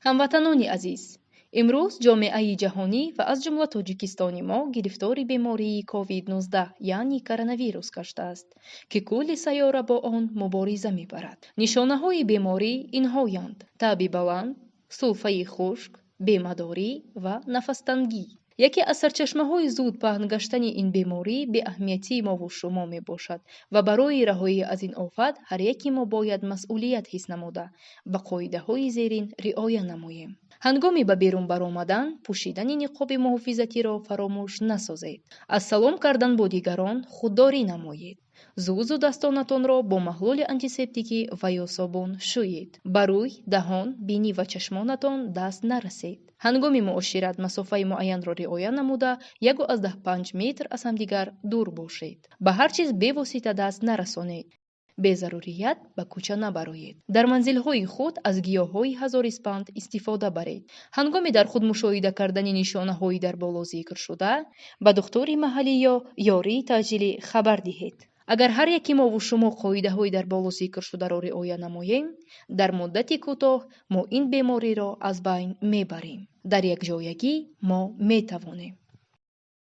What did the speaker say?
Ҳамватанони азиз, имрӯз ҷомеаи ҷаҳонӣ ва аз ҷумла Тоҷикистони мо гирифтори бемории COVID-19, яъне коронавирус гаштааст, ки кулли сайёра бо он мубориза мебарад. Нишонаҳои беморӣ инҳоянд: таби баланд, сулфаи хушк, бемадорӣ ва нафастангӣ. Яке аз сарчашмаҳои зуд паҳн гаштани ин беморӣ беаҳамиятии мову шумо мебошад ва барои раҳоӣ аз ин офат ҳар яке мо бояд масъулият ҳис намуда, ба қоидаҳои зерин риоя намоем. Ҳангоми ба берун баромадан пӯшидани ниқоби муҳофизатиро фаромӯш насозед. Аз салом кардан бо дигарон худдорӣ намоед. Зуд зуд дастонатонро бо маҳлули антисептикӣ ва ё собун шӯед. Ба рӯй, даҳон, бинӣ ва чашмонатон даст нарасед. Ҳангоми муошират масофаи муайянро риоя намуда, 1,5 метр аз ҳамдигар дур бошед. Ба ҳар чиз бевосита даст нарасонед. Безарурият ба кӯча набароед. Дар манзилҳои худ аз гиёҳҳои ҳазориспанд истифода баред. Ҳангоми дар худ мушоҳида кардани нишонаҳои дар боло зикршуда, ба духтури маҳаллӣ ё ёрии таъҷилӣ хабар диҳед. Агар ҳар яки мову шумо қоидаҳои дар боло зикршударо риоя намоем, дар муддати кӯтоҳ мо ин бемориро аз байн мебарем. Дар якҷоягӣ мо метавонем.